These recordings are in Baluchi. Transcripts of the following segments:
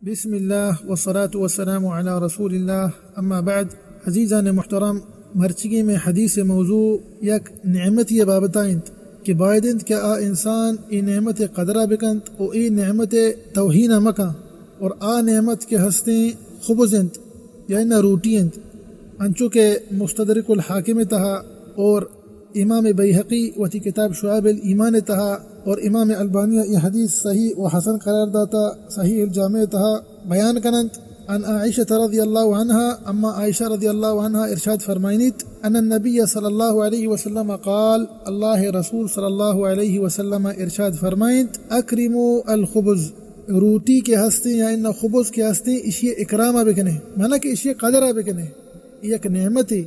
بسم اللہ والصلاة والسلام علی رسول اللہ، اما بعد۔ عزیزان محترم، مرچیگیں مئے حدیث موضوع یک نعمتی بابتا انت کہ باید انت کہ آ انسان اے نعمت قدرہ بکنت و اے نعمت توہین مکن، اور آ نعمت کہ ہستیں خبز انت یا انہ روٹی انت، انچو کہ مستدرک الحاکم تہا اور امام بیہقی وتی کتاب شعب الایمان تہا اور امام البانی اے حدیث صحیح و حسن قرار داتا صحیح الجامع تہا بیان کننت۔ عن عائشة رضی اللہ عنہا، اما عائشہ رضی اللہ عنہا ارشاد فرمائنیت، ان النبی صلی اللہ علیہ وسلم قال، اللہ رسول صلی اللہ علیہ وسلم ارشاد فرمائنت، اکرموا الخبز، روٹی کہ ہستیں یا انہ خبز کہ ہستیں، اشی اکرامہ بکنے، معنی کہ اشی قدرہ بکنے، یک نعمتے،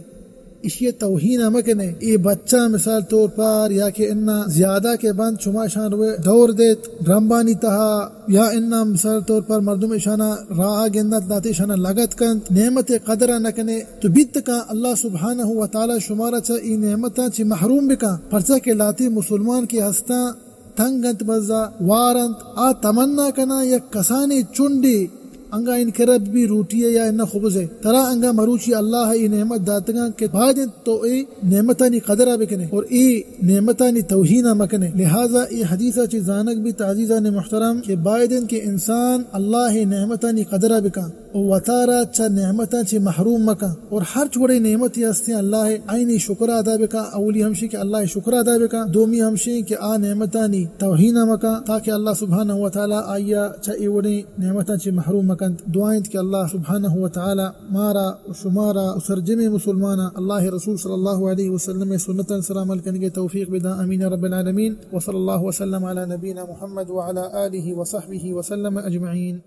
اشی توہین مکنے۔ اے بچہ مثال طور پر یا کہ انہ زیادہ کہ بند شما اشان روئے دور دیت ڈرمبانی تہا، یا انہ مثال طور پر مردم اشانا راہ گندت، لاتے اشانا لگت کنت، نعمت قدر نکنے، تو بیت کن اللہ سبحانہ و تعالی شمارا چہ اے نعمتاں چہ محروم بکن، پرچا کہ لاتے مسلمان کہ ہستاں تنگ انت، بزا وار انت، آ تمنا کناں یک کسانیں چنڈے انگا ان کرب بی روٹی یا انہ خبز ہے۔ ترا انگا مروچی اللہ اے نعمت داتگاں کہ باید انت تو اے نعمتانی قدرہ بکنے اور اے نعمتانی توہین مکنے۔ لہذا اے حدیثہ چی زانگ بیت عزیزان محترم کہ باید انت کہ انسان اللہ نعمتانی قدرہ بکن۔ و وتارا چہ نعمتاں چہ محروم مکن اور ہرچ وڑیں نعمتے ہستیں اللہ ء آئینی شکر ادا بکن۔ اولی ہمشی کہ اللہ ء شکر ادا بکن، دومی ہمشی کہ آ نعمتانی توہین مکن تاکہ اللہ سبحانہ و تعالی آئیا چہ اے وڑیں نعمتاں چہ محروم مکنت۔ دعا انت کہ اللہ سبحانہ و تعالی مارا و شمارا و سرجمیں مسلماناں اللہ ء رسول صلی اللہ علیہ وسلم ء سنتاں سر عمل کنگ ء توفیق بداں۔ آمین رب العالمین۔ وصلی اللہ وسلم علی نبینا محمد وعلی آلہ وصحبہ وسلم اجمعین۔